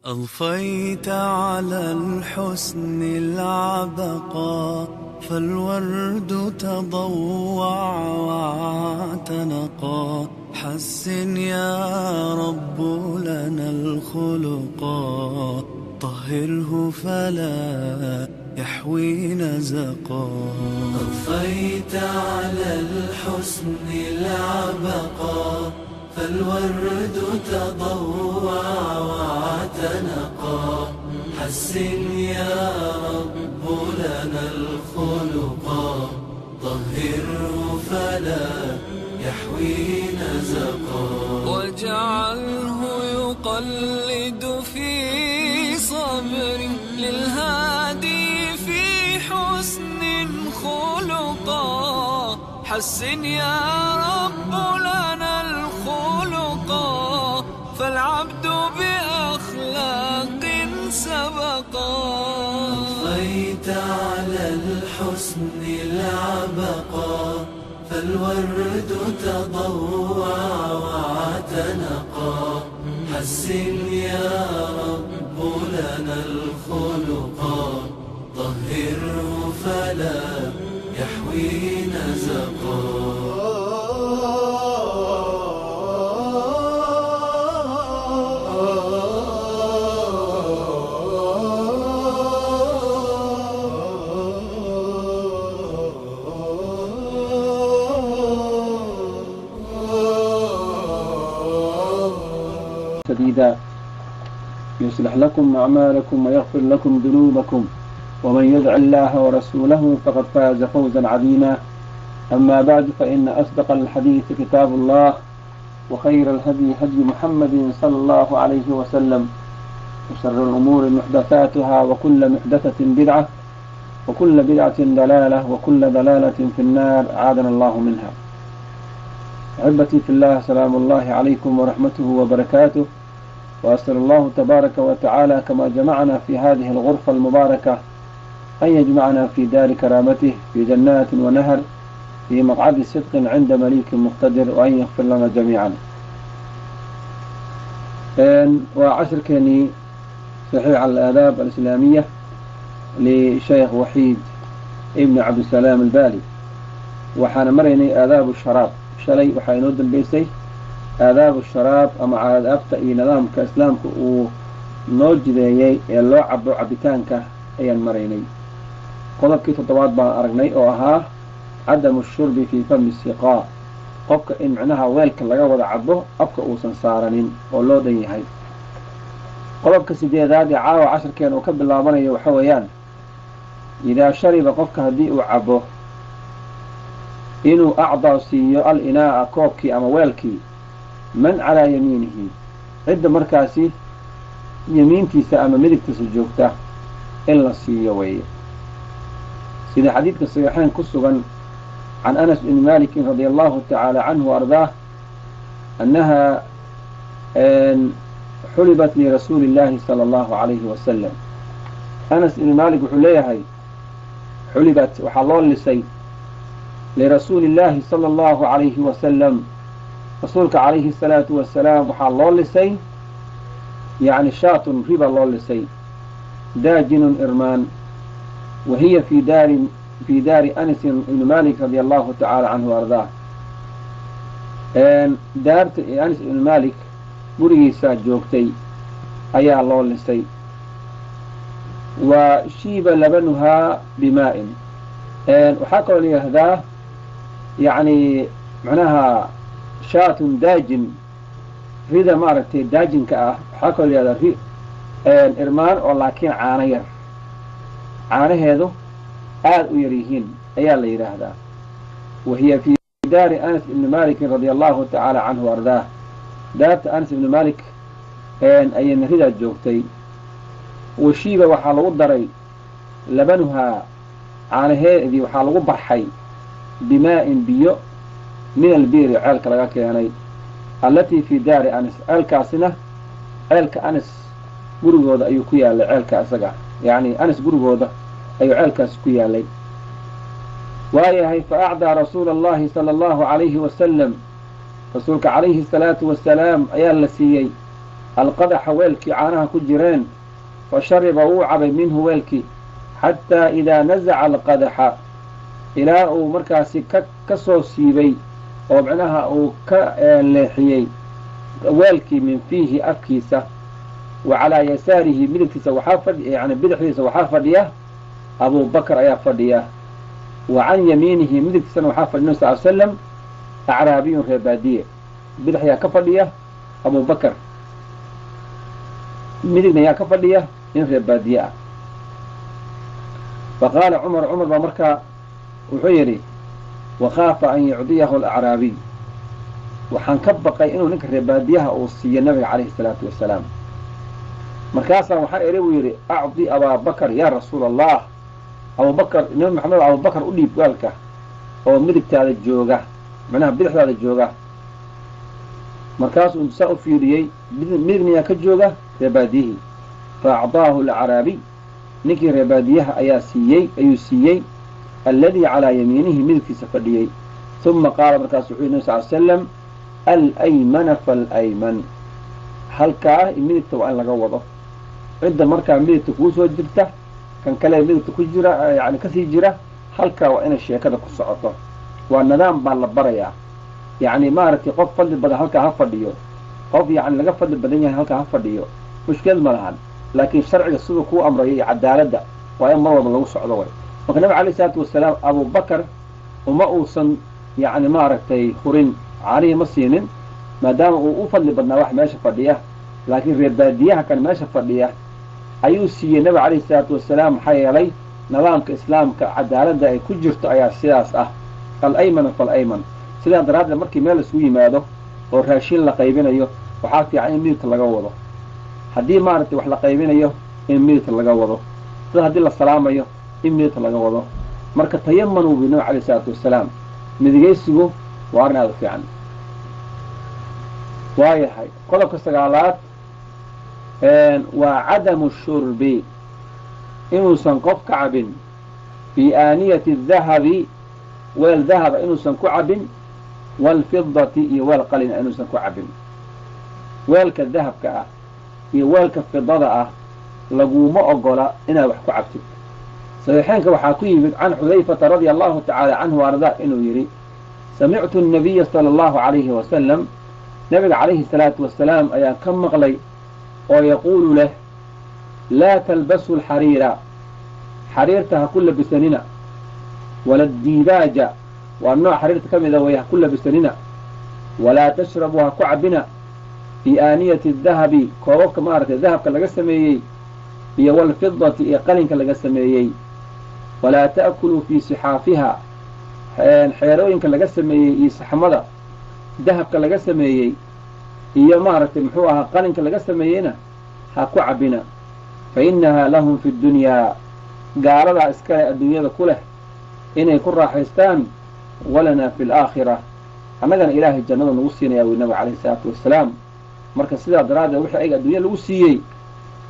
أضفيت على الحسن العبقى، فالورد تضوع واعتنقا. حسن يا رب لنا الخلقا، طهره فلا يحوي نزقا. أضفيت على الحسن العبقا، فالورد تضوع واعتنقا. حسن يا رب لنا الخلقا، طهره فلا يحوي نزقا. واجعله يقلد في صبر للهادي في حسن خلقا. حسن يا رب لنا الخلقا، فالعبد بأخلاق سبقا. أضفيت على الحسن العبقا، فالورد تضوع واعتنقا. حسن يا رب لنا الخلقا، طهره فلا يحوي نزقا. سديدا يصلح لكم أعمالكم ويغفر لكم ذنوبكم، ومن يطع الله ورسوله فقد فاز فوزا عظيما. أما بعد، فإن أصدق الحديث كتاب الله، وخير الهدي هدي محمد صلى الله عليه وسلم، وشر الأمور محدثاتها، وكل محدثة بدعة، وكل بدعة ضلالة، وكل ضلالة في النار، أعاذنا الله منها. أحبتي في الله، سلام الله عليكم ورحمته وبركاته، وأسأل الله تبارك وتعالى كما جمعنا في هذه الغرفة المباركة أن يجمعنا في دار كرامته في جنات ونهر في مقعد صدق عند مليك مقتدر، وأن يغفر لنا جميعا. وعشركني صحيح الآداب الإسلامية لشيخ وحيد ابن عبد السلام البالي. وحان مريني آداب الشراب shalay waxaa inoo dambeysay aadaabu sharaab ama aadaabta iyo nidaamka islaamka uu noo jideeyey ee loo cabo cabitaanka ayaan maraynay. Qodobkii toddobaad baan aragnay oo ahaa cadamu shurbi fii fami siqaa, qofka in micnaha weelka laga wada cabo afka uusan saaranin oo loo dhan yahay. Qodobka sideedaad ee caawa casharkeena uu ka bilaabanayo waxa weeyaan, idaa shariba, qofka haddii uu cabo, inuu acdaa siiyo al-inaa'a, koobkii ama weelkii, man calaa yamiinihi, cidda markaasi yamiintiisa ama midigtiisa joogta in la siiyo weeye. Sida xadiidka saxiixeyn ku sugan, can Anas bni Malikin radia allahu tacaala canhu wa ardaah, annaha xulibat lirasuuli illahi sala allahu calayhi wasalam. Anas ibni Malik wuxuu leeyahay, xulibat, waxaa loo lisay, lirasuuli illahi sala allahu calayhi wasalam, rasuulka calayhi asalaatu wasalaam waxaa loo lisay, yacni shaatun, riba loo lisay, daajinun, irmaan, wa hiya fi daari Anas ibni Malik radia allahu tacaala canhu wa ardaah. Daarta Anas ibni Malik gurigiisaa joogtay ayaa loo lisay. Wa shiiba labanuhaa bimaa'in. Waxaa kaloo la yihahdaa, yacni macnaha shaatun daajin, rida maaragtay daajinka ah. Waxaa kaloo la yihahdaa ri irmaan oo laakiin caano yar, caanaheedu aada u yar yihiin ayaa la yidhaahdaa. Wa hiya fi daari Anas ibni Malikin radia allahu tacaala canhu ardaah. Daarta Anas ibni Malik ayayna ridaa joogtay. Washiiba, waxaa lagu daray, labanuhaa, caanaheedii waxaa lagu barxay, bimaa'in, biyo, min albiiri, ceelka laga keenay, allatii fii daari Anas. Ceelkaasina ceelka Anas gurigooda ayuu ku yaalay. Ceelka isaga, yacni Anas gurigooda ayuu ceelkaasi ku yaalay. Waayahay, fa acdaa rasuula allahi sala allahu calayhi wasalam, rasuulka calayhi asalaatu wasalaam ayaa la siiyey. Alqadaxa, weelkii caanaha ku jireen. Fa shariba, wuu cabay, minhu weelkii, xataa idaa nazaca alqadaxa, ilaa uu markaasi ka soo siibay oo macnaha uu ka leexiyey weelkii, min fiihi, afkiisa. Wa calaa yasaarihi, midigtiisa waxaa fadhi, yani bidixdiisa waxaa fadhiya Abubakar ayaa fadhiya. Wa can yamiinihi, midigtiisana waxaa fadhiya nabi sal slam, acraabiyun, reer baadiye. Bidix yaa ka fadhiya? Abubakar. Midigna yaa ka fadhiya? Nin reer baadiye ah. Fa qaala Cumar, Cumar baa markaa wuxuu yidhi: "Wakhaafa an yucdiyahu alacraabiy", waxaan ka baqay inuu ninka reer baadiyaha uu siiyo nabiga calayhi salaatu wasalaam. Markaasaa waxaan iri, buu yidhi, "Acdi Abaabakar yaa rasuula Allah." Abubakar, Nabi Maxamed, Abubakar u dhiib waalka oo midigtaada jooga, macnaha bidixdaada jooga. Markaasuu intusaa u fiiriyey, midigna yaa ka jooga? Reer baadiyihii. Fa acdaahu alacraabiy, ninkii reer baadiyaha ayaa siiyey, ayuu siiyey, alladii calaa yamiinihi, midigtiisa fadhiyey. Uma qaala, markaasu wuxuu yidhi nabi sal slam: "Alaymana faalayman", halkaa midigta waa in laga wado. Cidda markaa midigta kuu soo jirta, kan kale midigta ku jira, yani kasii jira, halkaa waa inay sheekada ku socoto. Waa nidaam baa la barayaa. Yacni maaragtay, qof fadli badan halkaa ha fadhiyo, qof yani laga fadli badan yahay halkaa ha fadhiyo, mushkilad ma lahan, laakiin sharciga siduu kuu amrayo iyo cadaaladda waa in mar walba lagu socdo way. Marka nabig alayh isalaatu wasalaam Abubakar uma uusan yacni maaragtay hurin, caanihii ma siinin, maadaama uu u fadli badnaa wax meesha fadhiya, laakiin reer baadiyaha kan meesha fadhiya ayuu siiyey nabig calayhi salaatu wasalaam. Maxaa yeelay, nidaamka Islaamka cadaaladda ay ku jirto ayaa sidaas ah, alaymana falayman. Sidaa daraaddeed markii meel isugu yimaado oo raashin la qaybinayo, waxaa fiican in midigta laga wado. Haddii maaragtay wax la qaybinayo, in midigta laga wado. Dad haddii la salaamayo, in midigta laga wado. Marka tayamanuu bi nabig alayh isalaatu wasalaam, midigaysigu waa arrin aada u fiican. Waayahay, qodobka sagaalaad waa cadamu shurbi, inuusan qof ka cabin, fii aaniyati dahabi, weel dahaba inuusan ku cabin, waalfidati, iyo weel qalina inuusan ku cabin. Weelka dahabka ah iyo weelka fidada ah laguma ogola inaad wax ku cabtid. Saxiixeynka waxaa ku yimid can Xudayfata radia allahu tacaala canhu ardaa inuu yidhi: "Samictu nabiya sala allahu calayhi wasalam", nabiga calayhi salaatu wasalaam ayaan ka maqlay oo yaquulu leh: "Laa talbasu alxariira", xariirta ha ku labisanina, wala diibaaja, waa nooc xariirta ka mida way, ha ku labisanina, walaa tashrabuu, ha ku cabina, fii aaniyati dahabi, koobabka maaragtay dahabka laga sameeyey iyo walfidati, iyo qalinka laga sameeyey, walaa ta'kuluu fii sixaafiha, xeerooyinka laga sameeyey iyo saxmada dahabka laga sameeyey iyo maaragtay muxuu ahaa qalinka laga sameeyeyna ha ku cabina. Fa innahaa lahum fi ddunyaa, gaaladaa iskale adduunyada ku leh inay ku raaxaystaan, walanaa fi alaakhira, annagana Ilaahay jannada nagu siinaya, wy nabiga calayhi salaatu wasalaam. Marka sidaa daraaddeed wixii ayaga adduunya lagu siiyey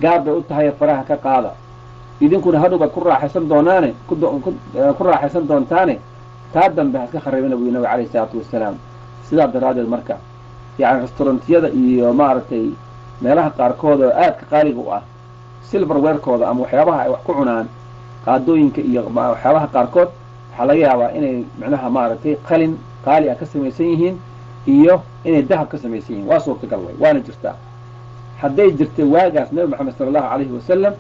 gaar bay u tahay, faraha ka qaada. Idinkuna hadhow baad ku raaxaysan doonaane, ku raaxaysan doontaane, taa dambe ha iska kharibina, buy nabiga calayhi salaatu wasalaam. Sidaa daraaddeed marka yacni restaurantiyada iyo maaragtay meelaha qaarkood oo aadka qaaliga u ah, silver weerkooda ama waxyaabaha ay wax ku cunaan, qaadooyinka iyo waxyaabaha qaarkood, waxaa laga yaabaa inay micnaha maaragtay qalin qaali ah ka samaysan yihiin iyo inay dahab ka samaysan yihiin. Waa suurtagal way, waana jirtaa. Hadday jirtay waagaas Nabi Maxamed sala allahu calayhi wasalam,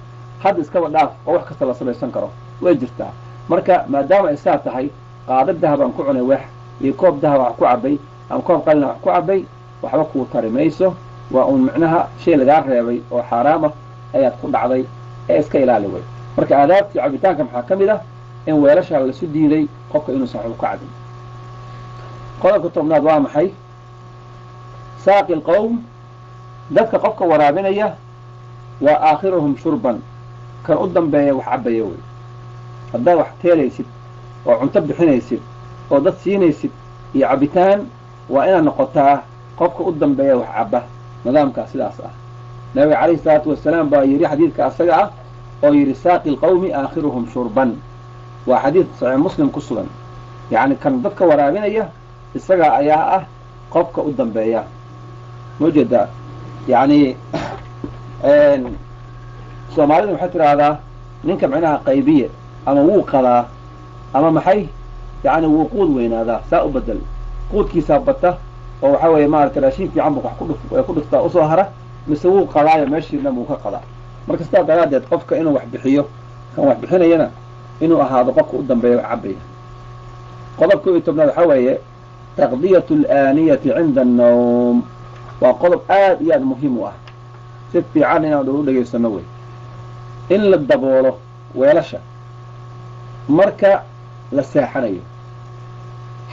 hadda iskaba dhaaf oo wax kasta la samaysan karo, way jirtaa. Marka maadaama ay saa tahay, qaado dahabaan ku cunay wax iyo koob dahaba wax ku cabay ama koob qalina wax ku cabay, waxba kuu tari mayso. Waa uun micnaha shay lagaa reebay oo xaaraam ah ayaad ku dhacday ee iska ilaali way. Marka aadaabtii cabitaanka maxaa ka mid ah? In weelashaa lasu diiday qofka inuusan waxba ku cabin. Qodobka 10aad waa maxay? Saaqi alqowm, dadka qofka waraabinaya, waa aakhiruhum shurban, kan u dambeeya wax cabaya wey. Haddaad wax teelaysid oo cunto bixinaysid oo dad siinaysid iyo cabitaan, waa inaad noqotaa qofka u dambeeya wax caba. Nidaamkaa sidaas ah nabiga calayhi salaatu wasalaam baa yidhi xadiidka asaga ah oo yidhi: "Saaqi alqawmi aakhiruhum shurban." Waa xadiid Saxiix Muslim ku sugan. Yacni kan dadka waraabinaya isagaa ayaa ah qofka u dambeeya. Ma jeedaa? Yacni Soomaalida waxay tidhaahdaa ninka macnaha qaybiye ama wuu qadaa ama maxay yani wuu quud weynaadaa, saa u bedel quudkiisaa bata oo waxa weeye maarata raashin fiican bu wax ku dhuftaa usoo hara, mise wuu qadaayo meeshii dhan buu ka qadaa. Marka sidaa daraaddeed qofka inuu wax bixiyo, kan wax bixinayana inuu ahaado qofka u dambeeya wax cabaya. Qodob 11aad waxaa weeye taqdiyatu alaaniyati cinda annawm. Waa qodob aad iyo aad muhiim u ah, si fiican inaan u dhegaysano wey. In la daboolo weelasha marka la seexanayo,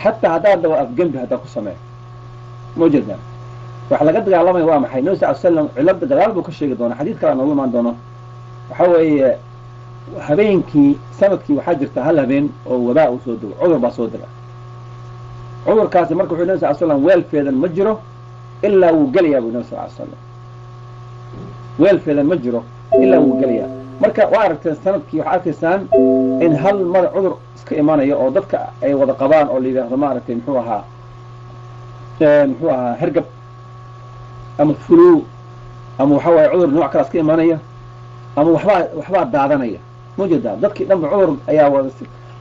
xataa haddaad dabo afgembi haddaa ku samee ma ujeedaan. Waxa laga dagaalamaya waa maxay? Nabi sal l slam cilada gadaal buu ka sheegi doonaa, xadiid kalea noogu imaan doono. Waxa weeye habeenkii sanadkii waxaa jirta hal habeen oo wabaa uu soo dego, cudur baa soo dega. Cudurkaasi marka wuxuu nabi sal slam weelfeedan ma jiro ilaa wuu gelayaa buu nabi sal ly slam, weelfeedan ma jiro ilaa wuu gelayaa. Marka waa aragteen sanadkii waxaa arkaysaan in hal mar cudur iska imanayo oo dadka ay wada qabaan oo la yidhaahdo maaragtay muxuu ahaa hergab ama flu ama waxa waaye cudur nooc kala iska imanaya ama waxbaa daadanaya. Ma jeedaa dadkii dhanba cudur ayaa wada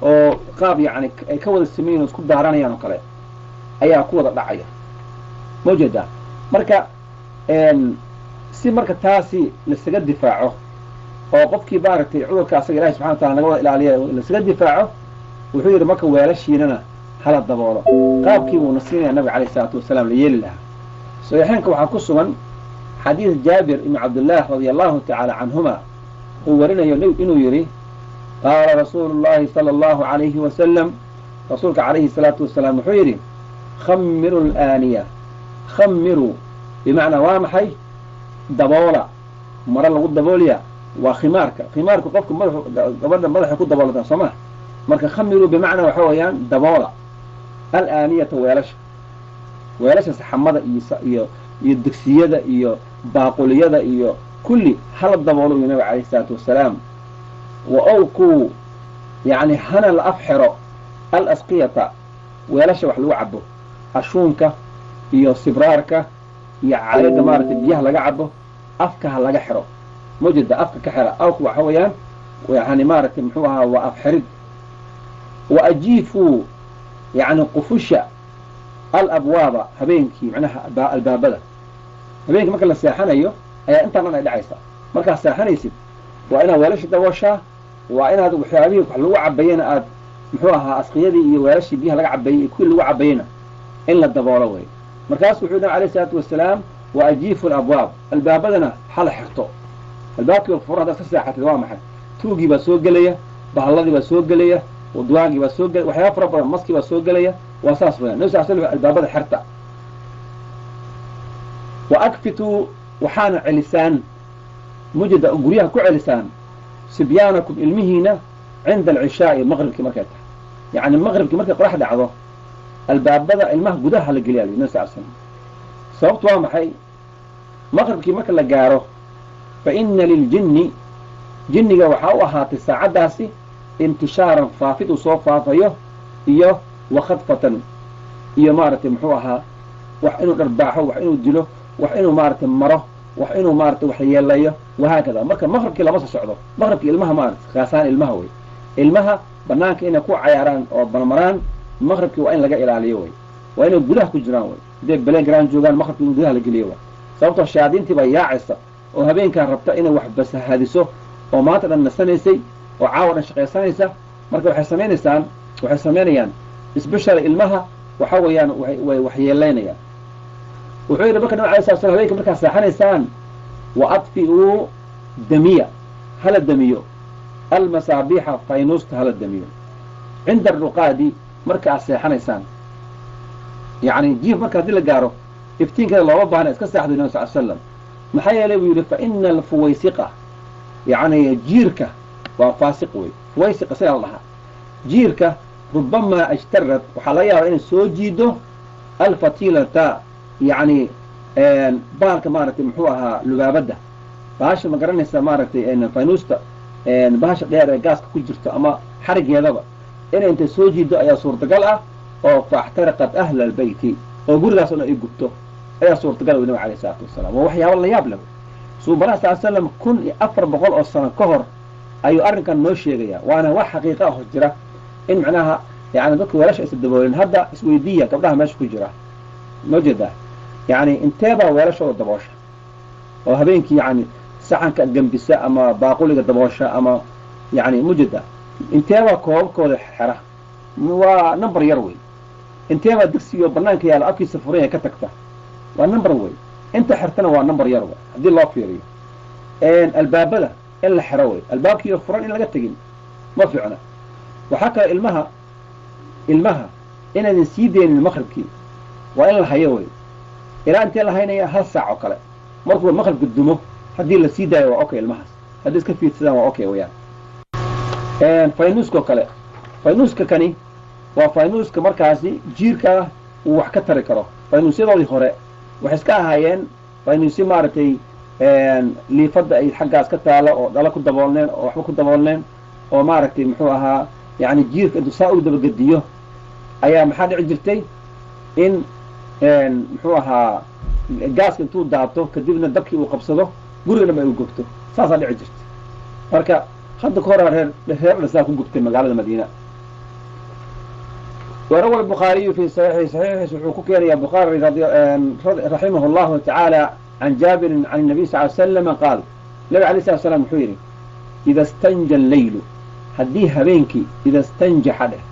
oo qaab yacni ay ka wada sameeyin oo isku daaranayaan oo kale ayaa ku wada dhacaya. Ma jeedaa marka si marka taasi lasaga difaaco oo qofkii maaragtay cudurka asaga ilahi subxana watacala naga wada ilaaliya lasaga difaaco, wuxuu yidhi marka weelashiinana hala daboolo. Qaabkii buuna siinaya nabiga alayh isalaatu wasalaam la yeeli lahaa. Saxiixeynka waxaa ku sugan xadiid Jaabir ibni Cabdillaah radia allahu tacaala canhuma uu warinayo inuu yidhi qaala rasuulu llahi sala allahu alayhi wasalam, rasuulka calayhi salaatu wasalaam wuxuu yidhi khamiru alaaniya. Khamiruu bimacnaa waa maxay? Daboola, maro lagu daboolaya waa khimaarka. Khimaarku qofka madaxu gabadha madaxay ku daboolataa soo maa. Marka khamiruu bimacnaa waxa weeyaan daboola alaaniyata, weelasha, weelasha saxamada iyo iyo digsiyada iyo baaquliyada iyo kulli hala daboolo uyu nabiga alayhi isalaatu wasalaam. Wa awkuu yacni hana la afxiro alasqiyata, weelasha wax lagu cabo, ashuunka iyo sibraarka iyo caagada maaragtay biyaha laga cabo afka ha laga xiro. Mawjeda afka ka xira. Awku waxa weeyaan yani maaragtay muxuu ahaa waa afxirid. Wa ajiifuu yacni qufusha alabwaaba habeenkii, macnaha albaabada habeenkii marka la seexanayo ayaa intaan dhan ay dhacaysa. Markaad seexanaysid waa inaad weelashii dabooshaa, waa inaad waxyaabihii wax lagu cabayena aad muxuu ahaa asqiyadii iyo weelashii biyaha laga cabayey iyo kuwii lagu cabayena in la daboolo wey. Markaasu wuxuu nabi alayh isalaatu wasalaam wa ajiifu alabwaab, albaabadana hala xirto. Albaabkii furan hadaad ka seexatid waa maxay? Tuugii baa soo gelaya, bahalladii baa soo gelaya, duwaagii baa soo gelaya, waxyaaba fara badan, maskii baa soo gelaya. Waa saas weyaan. Nabi sal slam albaabada xirta. Wa akfituu waxaana celisaan mujeda guryaha ku celisaan sibyaanakum ilmihiina cinda alcishaa'i, maqribkii markay tahay. Yacni maqribkii markay qorax dhacdo albaabada ilmaha gudaha la geliya nabi sal slam. Sababtu waa maxay? Maqribkii marka la gaaro fa ina liljinni, jinniga waxaa u ahaatay saacaddaasi intishaaran faafid uu soo faafayo iyo wakhadfatan iyo maaragtay muxuu ahaa wax inuu dharbaaxo, wax inuu dilo, wax inuu maaragtay maro, wax inuu maaragtay wax yeelayo, wahaakada. Marka maqribkii lama soo socdo, maqribkii ilmaha maaragtay khaasaan ilmaha wey, ilmaha banaanka inay ku cayaaraan oo marmaraan maqribkii waa in laga ilaaliyo wey, waa inay gudaha ku jiraan wey. Hadday belengraan joogaan maqribkii in gudaha la geliyo wey, sababtoo shayaadiintii baa yaacaysa oo habeenkaa rabta inay wax basahadiso oo maanta dhan nasanaysay oo caawa dhan shaqaysanaysa. Marka waxay samaynaysaan, waxay samaynayaan special ilmaha waxa weeyaan way waxyeelaynayaan. Wuxuu yidhi marka nabi alay slat slam habeenka markaad seexanaysaan wa adfi'uu damiya, hala damiyo almasaabiixa, faynuusta hala damiyo cinda aruqaadi marka aad seexanaysaan. Yacni jiif marka haddii la gaaro iftiinkeeda looma baahna, iska seexdo nabi sal slam. Maxaa yeelay buu yidhi fa ina alfuwaysiqa, yacni jiirka waa faasiq wey, fuwaysiqa sidaa la dhahaa jiirka, rubamaa ajtarad waxaa laga yaabaa inay soo jiido alfatilata, yacni bahalka maaragtay muxuu ahaa lubaabadda, bahasha ma garanaysa maaragtay faynuusta, bahasha dheer ee gaaska ku jirto ama xarigeedaba inay intay soo jiido ayaa suurtagal ah oo faaxtaraqat ahla albeyti, oo gurigaas o dhan ay gubto. Ayaa suurtagal u Nabiga alayhi salaatu wasalaam. Waa waxyaabo la yaab leh. Suubanaha sal slam 1400 oo sano ka hor ayuu arrinkan noo sheegayaa, waana wax xaqiiqa ah oo jira in macnaha yani dadka weelasha aysa daboolin. Hadda isweydiiya gabdhaha meesha ku jira, noo jeedaa, yani inteebaa weelashooda daboosha oo habeenkii yani saxanka gambisa ama baaquliga daboosha ama yani mujeda, inteebaa koobabkooda xera? Waa number yar wey. Inteebaa digsigo banaanka yaala afkiisa furan ka tagta? Waa number wey. Inta xirtana waa number yar wey. Haddii loo fiiriyo albaabada in la xero wey, albaabkiiyo furan in laga tegin ma fiicna. Waxaa kale ilmaha inaydan sii deynin maqribkii, waa in la hayo wey. Ilaa intee la haynaya? Hal saac oo kale. Markuu maqribka dumo haddii la sii daayo waa okay, ilmahaas haddii iska fiidsadaan waa okay weyaan. Faynuuskoo kale, faynuuska kani waa faynuuska markaasi jiirka uu wax ka tari karo. Faynuusyadoodii hore waxay iska ahaayeen faynuusyo maaragtay liifadda ay xaggaas ka taalo oo dhalo ku daboolneen oo waxba ku daboolneen oo maaragtay muxuu ahaa yani jiirka intuu saa u dabagediyo ayaa maxaa dhici jirtay in muxuu ahaa gaaska intuu daato, kadibna dabkii uu qabsado, guriga dhan ay u gubto. Saasaa dhici jirtay. Marka hadda ka hora reer dhisaa ku gubtay magaalada Madiina. Warawa الbukhaariyu fi saxiixi, saxiixiis wuxuu ku keenaya Bukhaari raximah اllahu tacaala, can Jaabirin can الnabiy sal l slama qaal, Nabig alay slat slam wuxuu yidhi: ida stanja alleylu, haddii habeenkii, ida stanjaxa dheh,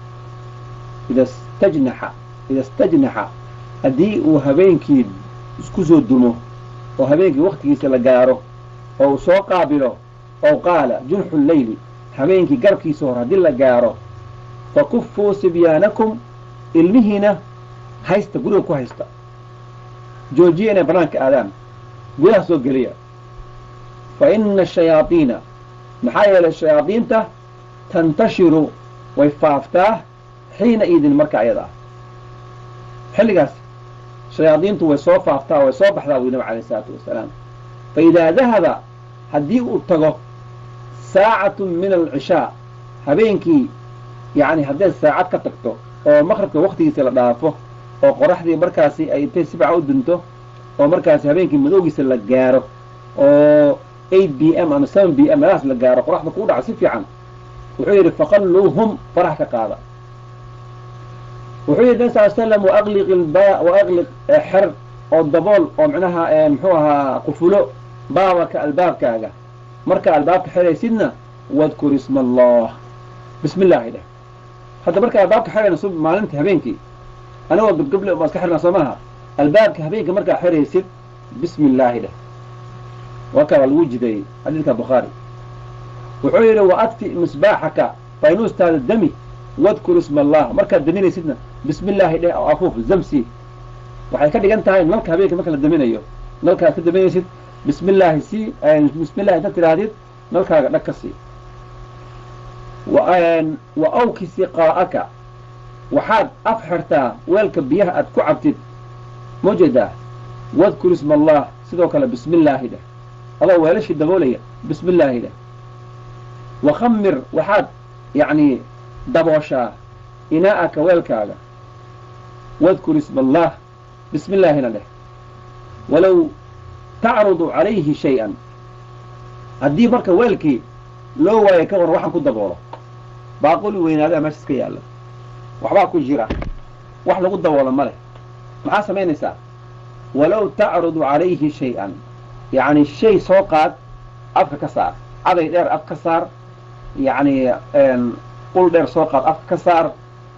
ida stajnaxa, ida stajnaxa, haddii uu habeenkii isku soo dumo oo habeenkii waktigiisa la gaaro oo uu soo qaabilo, ow qaala junxu lleyli, habeenkii garabkiisa hor haddii la gaaro, fakufuu sibyaanakum, ilmihiina haysta, guriga ku haysta, joojiya inay banaanka aadaan, gudaha soo geliya. Fa ina ashayaadiina, maxaa yeelay shayaadiinta, tantashiru, way faaftaa, xiina idin, marka ayada ah xilligaas shayaadiintu way soo faaftaa, way soo baxdaa buu Nabig alayh isalaatu wasalaam. Fa idaa dahaba, haddii uu tago, saacatu min alcishaa, habeenkii yacni hadday saacad ka tagto oo maqribka waktigiisa la dhaafo oo qoraxdii markaasi ay intay si fiican u dunto oo markaasi habeenkii madowgiisa la gaaro oo 8 p.m. ama 7 p.m. meelahaas la gaaro, qoraxda kuu dhaco si fiican, wuxuu yidhi: fakhalluuhum, farax ka qaada. Wuxuu yidhi nabi sal slam: waaqliq ilba, waaqliq, xer oo dabool oo macnaha muxuu ahaa qufulo, baabaka, albaabkaaga. Marka albaabka xeraysidna wadkur isma Allah, bismi illaahi dheh. Hadda marka albaabka xerayna sub maalinta habeenkii anigoo gabgable baa iska xirnaa, soo maaha? Albaabka habeenka markaa xeraysid bismi illaahi dheh. Waa kaa waa lagu jideeyey xadiidka Bukhaari. Wuxuu yidhi: wa adfi misbaaxaka, faynuustaada dami, wadkur isma Allah. Markaad daminaysidna bismi illaahi dheh oo afuuf zamsi. Waxay ka dhigan tahay nalka habeenka marka la daminayo, nalkaad ka daminaysid bismi illaahi sii, bismi illahi intaad tidhaahdid nalkaaga dhag ka sii. Wa awki siqaa'aka, waxaad af xirtaa weelka biyaha aad ku cabtid, ma jeedaa? Wadkur isma Allah, sidoo kale bismi illaahi dheh. Adoo weelashii daboolaya bismi illaahi dheh. Wakhamir, waxaad yacni dabooshaa, inaa'aka, weelkaaga, wadkur isma Allah, bismi illaahina dheh. Walow tacrudu calayhi shay-an, haddii marka weelkii loo waayo ka war waxaan ku daboolo, baaquli weynaadaa meesha iska yaalla, waxbaa ku jira, wax lagu daboolo ma leh, maxaa samaynaysaa? Walow tacrudu calayhi shay-an, yacni shay soo qaad, afka ka saar, caday dheer af ka saar, yacni ul dheer soo qaad, afka ka saar,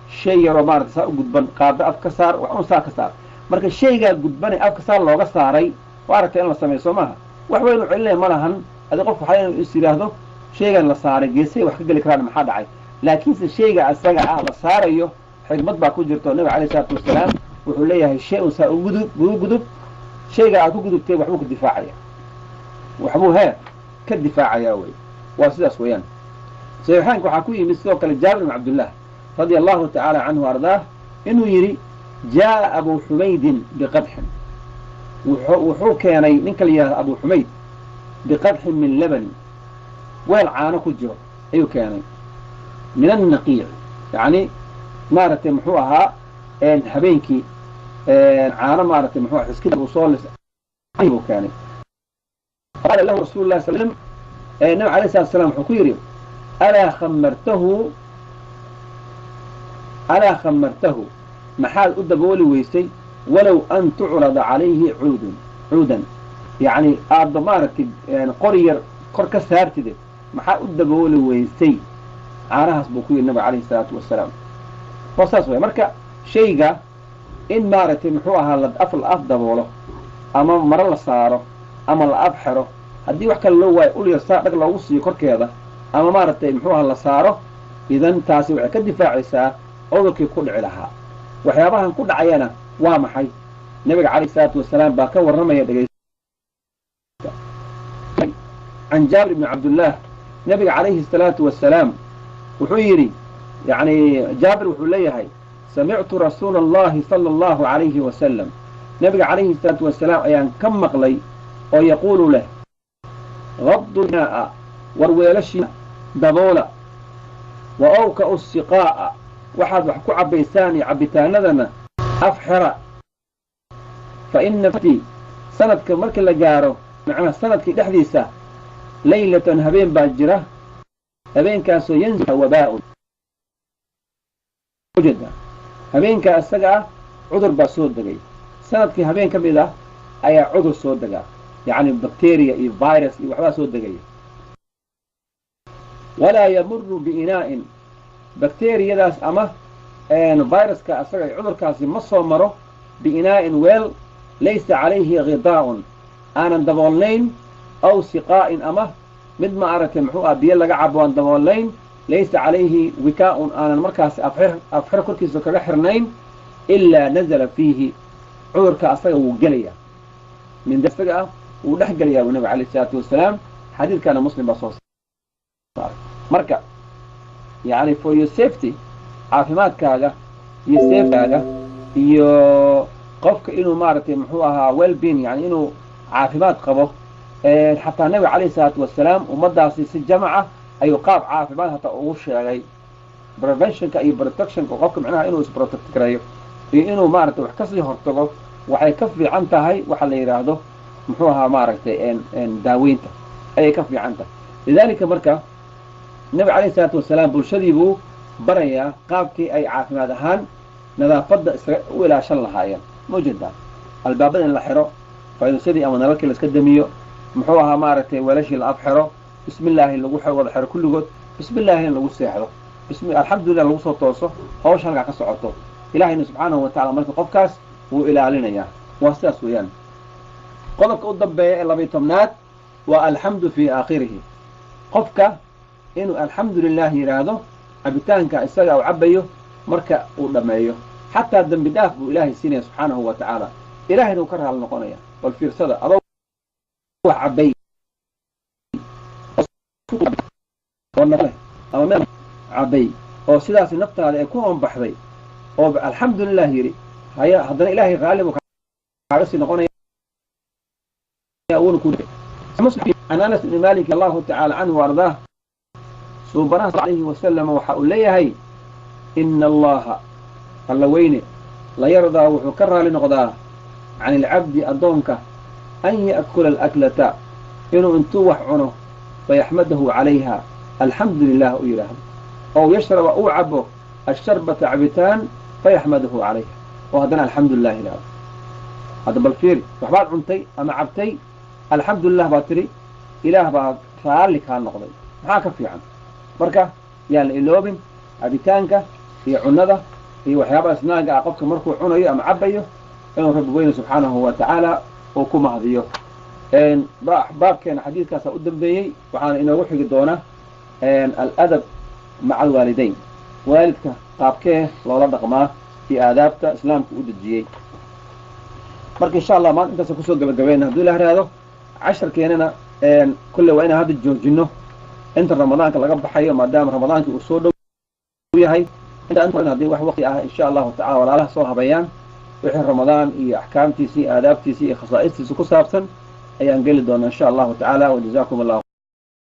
shay yaroo maarata saa u gudban qaado, af ka saar, wax un saa ka saar. Marka shaygaa gudbane afka saa looga saaray, waa aragta in la sameeyo, soo maaha? Wax weyn u celinaya ma lahan. Adi qofku waxaa inuu is yidhaahdo shaygan la saaray geesay wax ka geli karaan, maxaa dhacay? Laakiinse shayga asaga ah la saarayo xikmad baa ku jirto. Nabiga alayh isalaatu wasalaam wuxuu leeyahay shay un saa ugudub, ugu gudub, shayga aad ku gudubtay waxbuu ka difaacaya, waxbuu hee ka difaacaya wey. Waa sidaas weeyaan. Saxiixaanka waxaa ku yimid sidoo kale Jaabir ibn Cabdillah radia allahu tacaala canhu ardaah inuu yidhi: jaa'a Abu Xumaydin biqadxin, wuxuu keenay ninka la yihahdo Abu Xumayd, biqadxin min labani, weel caano ku jiro ayuu keenay, min annaqiic, yacni maaragtay muxuu ahaa habeenkii. Caano maaragtay muxuu xiskida uu soo lisay buu keenay. Qaala lahu rasuulu llahi sal slam, nabi alayh salatu salam wuxuu ku yidhi: "Alaa khamartahu, alaa khamartahu, maxaad u dabooli weysay? Walow an tucrada calayhi cuudun cuudan, yacni aadba maaragtay qori yar kor ka saartide, maxaad u dabooli weysay caanahaas?" buu ku yidhi nabiga calayhi salaatu wasalaam. Waa saas way. Marka shayga in maaragtay muxuu ahaa la af la af daboolo ama maro la saaro ama la af xero, haddii wax kale loo waayo ul yar saa dhag loogu siiyo korkeeda ama maaragtay muxuu ahaa la saaro, idan taasi waxay ka difaacaysaa cudurkii ku dhici lahaa. Waxyaabahan ku dhacayana waa maxay? Nabiga calayhi salaatu wasalaam baa ka warramaya. Dhegeysta: can Jaabir ibni Cabdullah, nabiga calayhi salaatu wasalaam wuxuu yidhi, yani Jaabir wuxuu leeyahay: "Samictu rasuula allahi sala allahu calayhi wasalam," nabiga calayhi salaatu wasalaam ayaan ka maqlay oo yaquulu leh: "Gaddu inaa'a," war weelashii daboola, "wa awka'u siqaa'a," waxaad wax ku cabbaysaan iyo cabbitaanadana af xera, "fa ina sanadka markii la gaaro, macnaha sanadkii dhexdiisa, laylatan habeen baa jira, habeenkaasoo yanzil wabaa'un." Ujeeda habeenkaa isaga ah cudur baa soo degay. Sanadkii habeen ka mid ah ayaa cudur soo degaa, yacni bacteria iyo virus iyo waxbaa soo degaya. "Walaa yamuru biinaa'in," bacteriyadaas ama viruska isaga cudurkaasi ma soo maro, "biinaa'in," weel, "laysa calayhi ghidaa'un," aanan daboolnayn, "aw siqaa'in," ama mid ma aragtay muxuu ah biyo laga cabo aan daboolnayn, "laysa calayhi wikaa'un," aanan markaas afxir afxir korkiisa kaga xirnayn, "ilaa nazala fiihi," cudurka asaga wuu gelaya, min isaga ah wuu dhex gelayaa buu nabig alayh isalaatu wasalaam. Xadiidkana Muslim baa soo saaray. Marka yani for your safety, caafimaadkaaga iyo safekaaga iyo qofka inuu maaragtay muxuu ahaa wellbeing, yani inuu caafimaad qabo. Xataa nabiga calayhi salaatu wasalaam ummaddaasi si jamaca ayuu qaab caafimaad hataa ugu sheegay preventionka iyo protectionka. Qofka macnaha inuu isprotect gareeyo iyo inuu maaragtay wax kasii hortago waxay ka fiican tahay waxa la yidhaahdo muxuu ahaa maaragtay daaweynta ayay ka fiican tahay. Lidalika marka nabiga calayhi salaatu wasalaam bulshadii buu barayaa qaabkii ay caafimaad ahaan nadaafadda isaga u ilaashan lahaayeen. Ma ujeedaa? Albaabada in la xiro, faynusyadii ama nalalkii la iska damiyo, muxuu ahaa maaragtay weelashii la af xiro, bismillaahi lagu wada xiro kulligood, bismillaahi in lagu seexdo, bismi alxamdulillah lagu soo tooso, hawsha halkaa ka socoto. Ilahayna subxaanahu watacala marka qofkaas wuu ilaalinayaa. Waa sidaas weeyaan. Qodobka u dambeeya ee 12aad waa alxamdu fii aakhirihi, qofka inuu alxamdu lilah yidhaahdo cabitaanka isaga uu cabayo marka uu dhammeeyo. Xataa dembi dhaaf buu Ilaahay siinaya subxaanahu wa tacaala, Ilahayna uu ka raali noqonaya. Bal fiirsada, adoo wax cabay ama meel cabay oo sidaasi naftaada ay ku oonbaxday oo alxamdulilah yidhi, haya haddana Ilaahay raalli buu kaaga sii noqonaya wuuna ku. Can Anas ibni Malik allahu tacala canhu wa ardaah, suubanaha alayhi wasalam waxa uu leeyahay: "Ina Allaha," alla weyne, "layardaa," wuxuu ka raali noqdaa, "can ilcabdi," addoonka, "an ya'kula alaklata," inuu intuu wax cuno, "fayaxmadahu calayha," alxamdu lilah u yidhaahdo, ow yashraba, uu cabo, asharbata, cabitaan, fayaxmadahu calayha, oo haddana alxamdu lilah yidhahdo. Hadda bal fiiri, waxbaad cuntay ama cabtay, alxamdulilah baad tidhi, Ilaah baa raalli kaa noqday. Maxaa ka fiican? Marka yaan la iloobin cabitaanka iyo cunada iyo waxyaabaha isnaaga ah qofka markuu cunayo ama cabayo inuu Rabbi weyne subxaanahu wa tacaala uu ku mahdiyo. Baabkeena xadiidkaasaa u dambeeyey. Waxaana inoogu xigi doona aladab maca alwaalidayn, waalidka qaabkee loola dhaqmaa iyo aadaabta Islaamka u dejiyey. Marka insha Allah maanta intaasa kusoo gabagabayna hadduu Ilah raado. Casharkeenana kulle waa inaan hadda joojino inta Ramadaanka laga baxayo, maadaama Ramadaankii uu soo dhow yahay. Haddii wax waqti ah insha Allahu tacala walaalaha soo habayaan, wixii Ramadaan iyo axkaamtiisii, aadaabtiisii iyo khasaa'istiisa ku saabsan ayaan geli doonaa insha Allahu tacaala. Wajazakum Allahu.